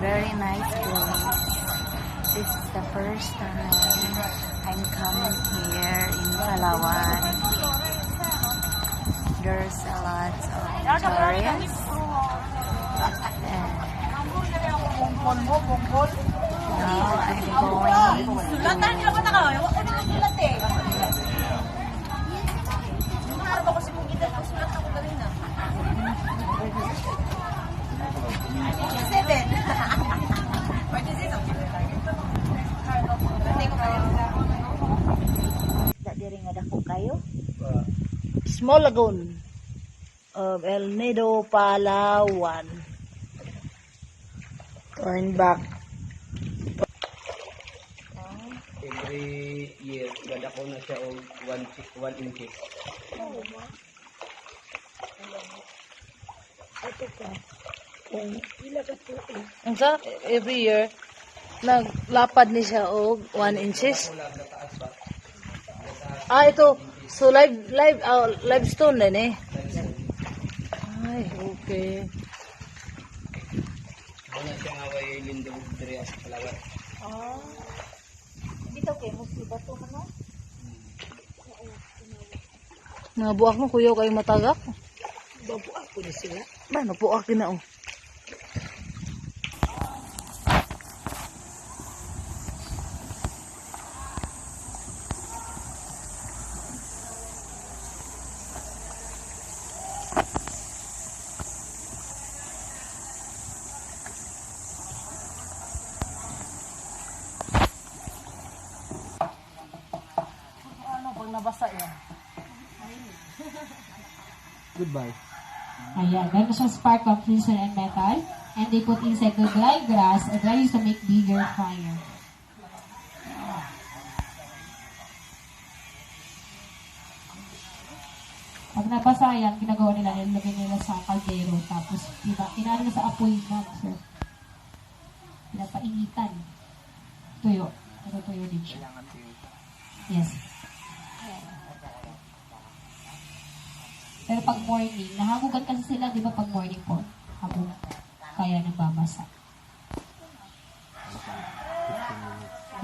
Very nice place. This is the first time I'm coming here in Palawan. There's a lot of tourists. And now I'm going Sulatan niya ba na ka? Wa ko na sulat eh. Ano ba kasi mong edad ang sulat ako ganina? 7. 46 ang. Birthday ko pa. Da diri nga dako kayo. Small Lagoon of El Nido, Palawan. Turn back. Every year, gadako na siya og 1 inches. Ato ka. Kung pila ka tuig. Unsa? Every year naglapad ni siya og 1 inches. Ah, ito. So live live limestone din eh. Ay, okay. Ano siya nga way lindog diri sa Palawan. Ah. Bitaw kay mostly bato man, no? Mga buak mo kuya kayo matagak. Babuak ko ni sila. Ba, napuak din na oh. Ano pag nabasa yan? Goodbye. Ayan, meron siyang spark of resin and metal. And they put inside the dry grass and dry used to make bigger fire. Pag nabasa yan, ginagawa nila, nilagay nila sa kaldero. Tapos, diba, inaano na sa apoy, ma'am, sir. Pinapainitan. Tuyo. Pero tuyo din siya. Yes. Pero pag morning, nahagugan kasi sila, di ba, pag morning po? Habog. Kaya nababasa.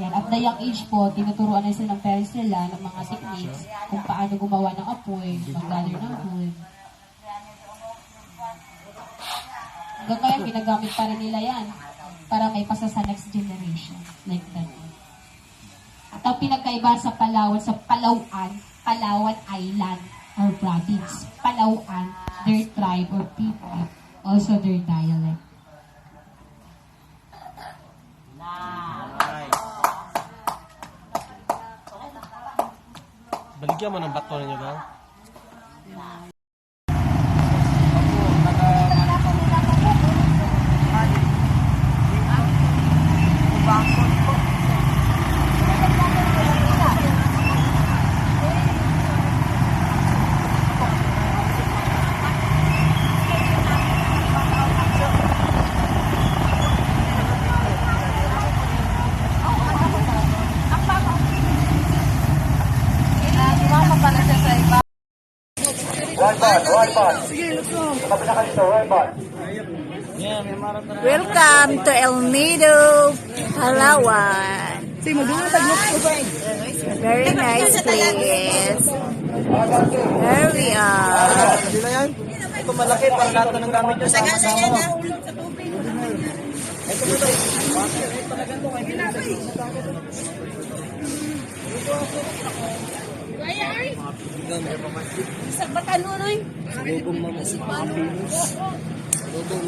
Yan. At the young age po, tinuturuan na sila ng parents nila ng mga techniques kung paano gumawa ng apoy, mag-gather ng wood. Hanggang ngayon, ginagamit pa rin nila yan para may pasa sa next generation. Like that. At ang pinagkaiba sa Palawan, Palawan Island or province. Palawan, their tribe or people, also their dialect. Baligyan mo ng bato ninyo, gang. Sumama pala siya sa iba. Welcome to El Nido, Palawan. Very nice place. There we are. Hindi na yan. Ito malaki para lahat na ng gamit nyo. Sama-sama mo. Ito mo ito. Talagang ito. Kaya Sa batanunoy. Lubong mo. Lubong.